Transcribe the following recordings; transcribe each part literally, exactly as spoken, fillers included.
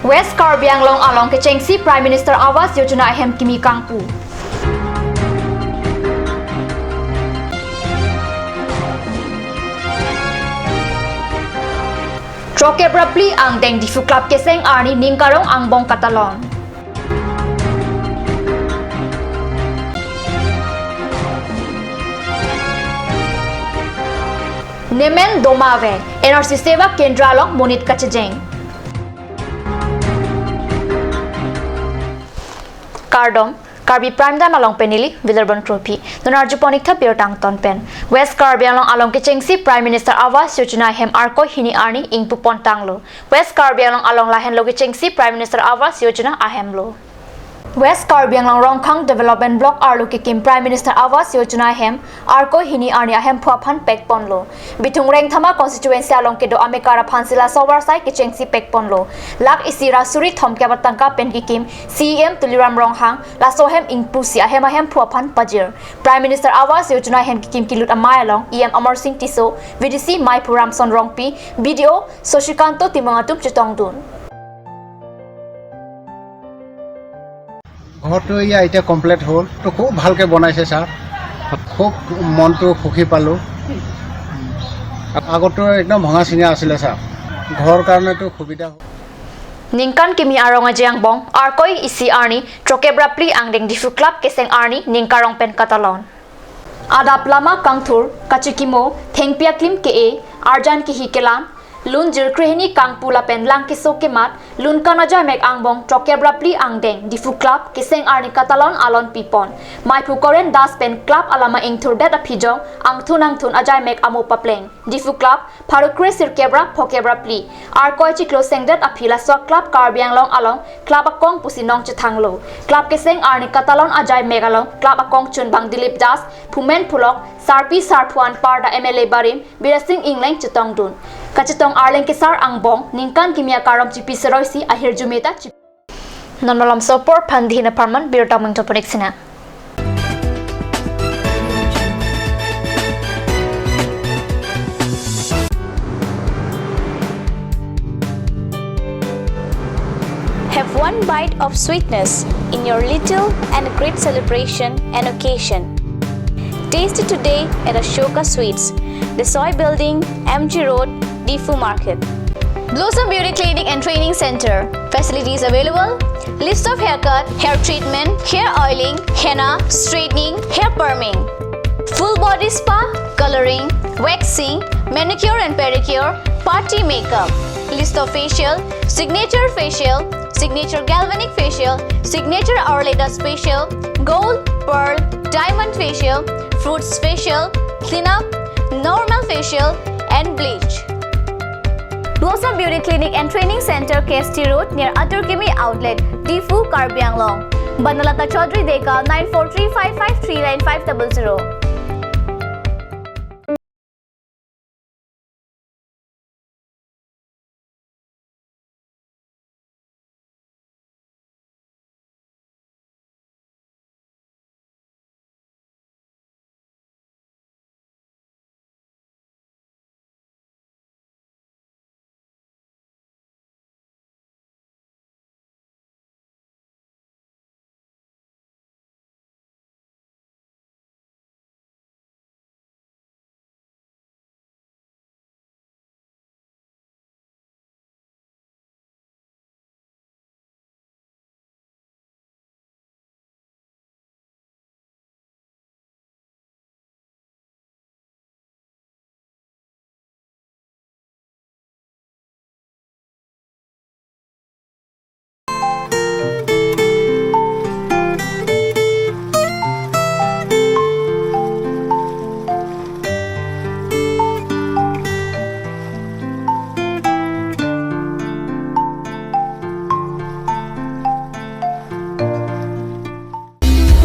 West Karbi Anglong along kechengsi Prime Minister Awas Yojana ahem kimi kangpu. Throkkep ra phli angdeng Diphu Club keseng arni ning karong angbong katalon. Nemen doma ave, N R C Seva Kendra along monit kachejeng. Kardom, Karbi Prime Time along pen neli Wilarbon Trophy. Non arjupon ik tha birta angton pen. West Karbi Anglong along kechengsi Prime Minister Awas Yojana ahem Arkoi hini arni ingpupon tanglo. West Karbi Anglong along lahenlo kechengsi Prime Minister Awas Yojana ahemlo. West Karbi Anglong Rongkhang Development Block arlo kekim Prime Minister Awas Yojana ahem Arkoi hini arni ahemphu aphan pekponlo. Bithung Rengthama constituency along kedo amekar aphansi laso avarsai kechengsi pekponlo. Lakh isi ra suri thomkep atangka pen kekim C E M Tuliram Ronghang laso ahem ingpusi ahem ahemphu aphan pajir. Prime Minister Awas Yojana ahem kekim kelut amei along E M Amarsing Tisso, V D C Maiphu Ramson Rongpi, B D O Sasikanto Timung atum chetongdun. ঘৰটো এয়া এতিয়া কমপ্লিট হ'ল, তো খুব ভালকৈ বনাইছে ছাৰ, খুব মনটো সুখী পালোঁ। আগতো একদম ভঙা চিঙা আছিলে ছাৰ, ঘৰৰ কাৰণেতো সুবিধা হ'ল। Ningkan kimi arong ajeng angbong Arkoi isi arni throkkep ra phli angdeng Diphu Club keseng arni ning karong pen katalon. Adap lama kangthur, kachikimo, thengpi aklim ke-e, arjan kihi kelam, lun jirkre hini kangpu lapen lang keso kemat, lun kan ajai mek angbong throkkep ra phli angdeng Diphu Club keseng arni katalon alon pipon. Maiphu Koren Das pen club alama ingthurdet aphi jong angthun angthun ajai mek amo papleng. Diphu Club pharo kre sirkep ra phokep ra phli Arkoi chiklo sengdet aphi laso club Karbi Anglong along club akong pusi nong chethanglo. Club keseng arni katalon ajai mek along club akong chunbang Dilip Das, phumen phulok, sarpi sarpo anparta M L A barim Bidya Sing Engleng chetongdun. Kachetong arleng kesar angbong ningkan kimi akarom chipi seroisi ahirjume ta chipi. Non malom so apor aphan dihina parman birta mung topon ik sina. Have one bite of sweetness in your little and great celebration and occasion. Taste it today at Ashoka Sweets, the Soy Building, M G Road, Diphu Market. Blossom Beauty Clinic and Training Center. Facilities available: list of haircut, hair treatment, hair oiling, henna, straightening, hair perming. Full body spa, coloring, waxing, manicure and pedicure, party makeup. List of facial: signature facial, signature galvanic facial, signature Arleda facial, gold, pearl, diamond facial, fruits facial, cleanup, normal facial, and bleach. Blossom Beauty Clinic and Training Center, K S T Road, near Atur Kimi Outlet, Diphu, Karbi Anglong. Banalata Chaudhary Deka, nine four three five five three nine five double zero.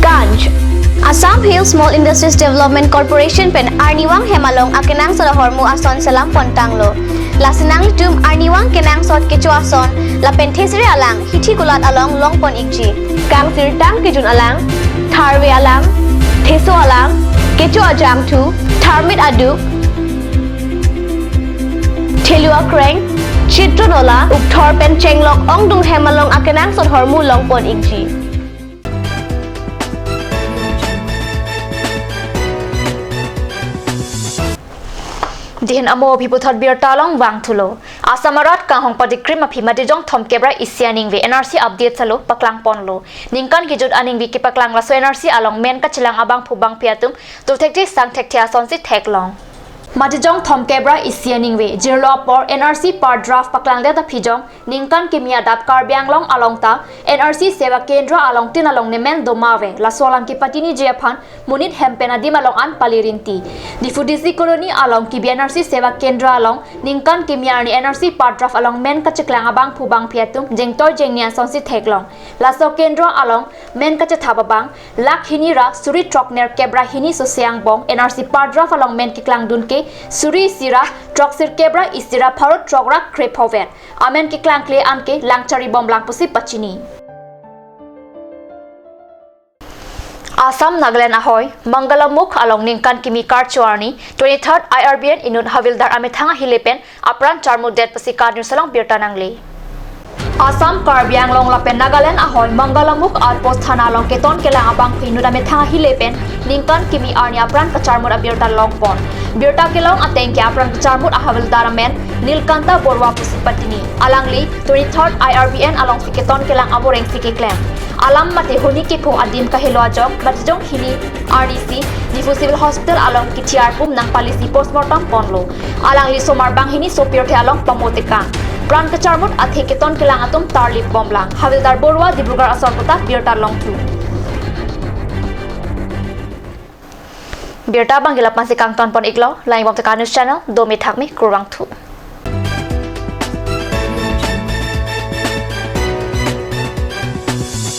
Ganj. Assam Hill Small Industries Development Corporation pen arnivang hem along akenangsot ahormu ason selam pontanglo. Lasi nanglitum arnivang kenangsot kecho ason lapen thesere alang hithi kulat along longpon ikji. Kangsirtang kejun alang, tharve alang, theso alang, kecho ajangthu, tharmit aduk, thelu akreng, Chitronola, Ukthor pen Chenglok ongdung hem along akenangsot ahormu longpon ikji. Dihin amo aphi puthot birta along vangthulo. Assam arat kanghong patikrim aphi Matijong thomkep ra isi aningve N R C update salo paklangponlo. Ningkan kejut aningve kepaklang laso N R C along men kachelang abangphu bangphi atum dothekthe sangthekthe asonsi theklong. Matijong thomkep ra isi aningve jirlo apor N R C par draft paklangdet aphi jong ningkan kimi adap Karbi Anglong along ta N R C Seva Kendra along tin along nemen doma ave, laso alam kepatini ji aphan monit hem pen adim along an pali rinti. Diphu D C Colony along kebi N R C Seva Kendra along ningkan kimi arni N R C par draft along men kacheklang abangphu bangphi atum jengtoi jengni asonsi theklong. Laso kendra along men kachethap abang lakh hini ra suri throk nerkep ra hini sosi angbong N R C par draft along men keklangdun ke suri isi ra throksirkep ra isi ra pharo throk ra krephovet amen keklangkle anke langchari bomlang pusi pachini. Assam Nagaland ahoi Mangalamukh along ningkan kimi karcho arni twenty-third I R B N inut havildar amethang ahile pen apran charmutdet pusi KAT News along birta nangle. Assam, Karbi Anglong lapen Nagaland ahoi Mangalamukh outpost thana along keton kelang abangphu inut amethang ahile pen ningkan kimi arni apran kacharmut abirta longpon. Birta kelong ateng ke apran kacharmut ahavildar amen Nilkanta Borua pusi patini. Alangli twenty-third I R B N alongsi keton kelang aborengsi keklem. Alam mate huni kephung adim kahelo ajok Matijong hini arni si Diphu Civil Hospital along kethi arpum nangpalisi postmortem ponlo. Alangli somar banghini sopirthe along pamotekang. Pran kacharmut athe keton kelang atum tarlip bomlang. Havildar Borua Dibrugarh asor puta birta longthu. Birta abang ke la-an si kangtonpon iklo, langbom te KAT News channel, dome thakme, kurvangthu.